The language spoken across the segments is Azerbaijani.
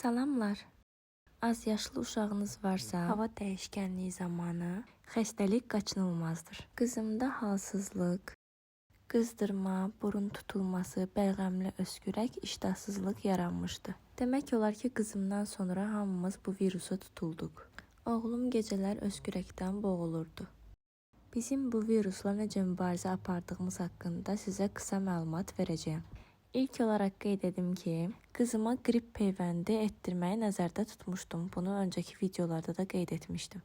Salamlar. Az yaşlı uşağınız varsa, hava dəyişkənliyi zamanı xəstəlik qaçınılmazdır. Qızımda halsızlıq, qızdırma, burun tutulması, bəlğəmli öskürək, iştahsızlıq yaranmışdı. Demək olar ki, qızımdan sonra hamımız bu virusa tutulduq. Oğlum gecələr öskürəkdən boğulurdu. Bizim bu virusla necə mübarizə apardığımız haqqında sizə qısa məlumat verəcəyəm. İlk olaraq qeyd edim ki, qızıma qrip peyvəndi etdirməyi nəzərdə tutmuşdum. Bunu öncəki videolarda da qeyd etmişdim.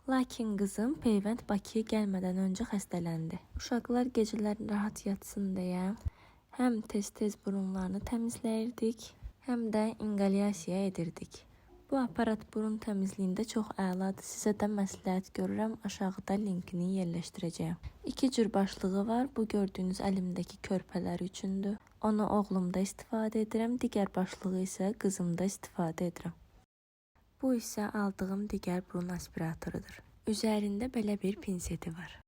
Lakin qızım peyvənd Bakıya gəlmədən öncə xəstələndi. Uşaqlar gecələr rahat yatsın deyə həm tez-tez burunlarını təmizləyirdik, həm də inqalyasiya edirdik. Bu aparat burun təmizliyində çox əladır. Sizə də məsləhət görürəm. Aşağıda linkini yerləşdirəcəyəm. İki cür başlığı var. Bu gördüyünüz əlimdəki körpələr üçündür. Onu oğlumda istifadə edirəm. Digər başlığı isə qızımda istifadə edirəm. Bu isə aldığım digər burun aspiratorudur. Üzərində belə bir pinseti var.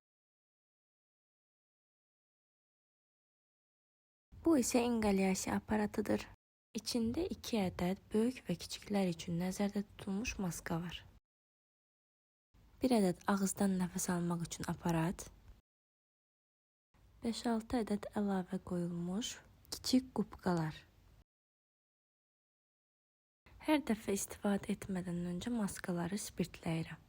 Bu isə inqalyasiya aparatıdır. İçində 2 ədəd böyük və kiçiklər üçün nəzərdə tutulmuş maska var. 1 ədəd ağızdan nəfəs almaq üçün aparat, 5-6 ədəd əlavə qoyulmuş kiçik qupqalar. Hər dəfə istifadə etmədən öncə maskaları spirtləyirəm.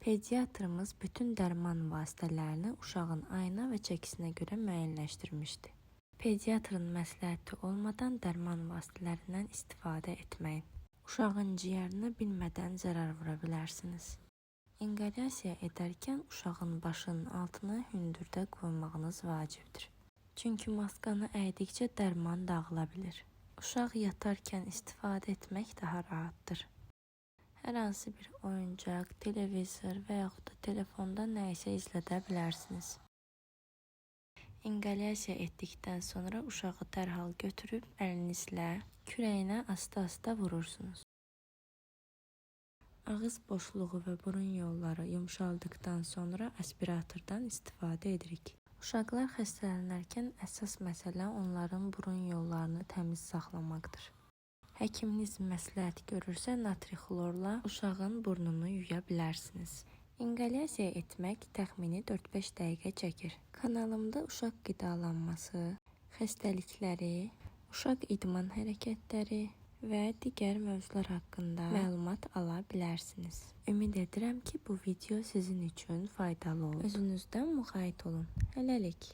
Pediatrımız bütün dərman vasitələrini uşağın ayına və çəkisinə görə müəyyənləşdirmişdi. Pediatrın məsləhəti olmadan dərman vasitələrindən istifadə etməyin. Uşağın ciyərinə bilmədən zərər vura bilərsiniz. İnqalyasiya edərkən uşağın başının altına hündürdə qoymağınız vacibdir. Çünki maskanı əydikcə dərman dağıla bilir. Uşaq yatarkən istifadə etmək daha rahatdır. Hər hansı bir oyuncaq, televizor və yaxud da telefonda nə isə izlədə bilərsiniz. İnqalyasiya etdikdən sonra uşağı dərhal götürüb əlinizlə kürəyinə asta-asta vurursunuz. Ağız boşluğu və burun yolları yumşaldıqdan sonra aspiratordan istifadə edirik. Uşaqlar xəstələnərkən əsas məsələ onların burun yollarını təmiz saxlamaqdır. Həkiminiz məsləhət görürsə natri xlorla uşağın burnunu yuya bilərsiniz. İnqalyasiya etmək təxmini 4-5 dəqiqə çəkir. Kanalımda uşaq qidalanması, xəstəlikləri, uşaq idman hərəkətləri və digər mövzular haqqında məlumat ala bilərsiniz. Ümid edirəm ki, bu video sizin üçün faydalı oldu. Özünüzdən müğayət olun. Hələlik.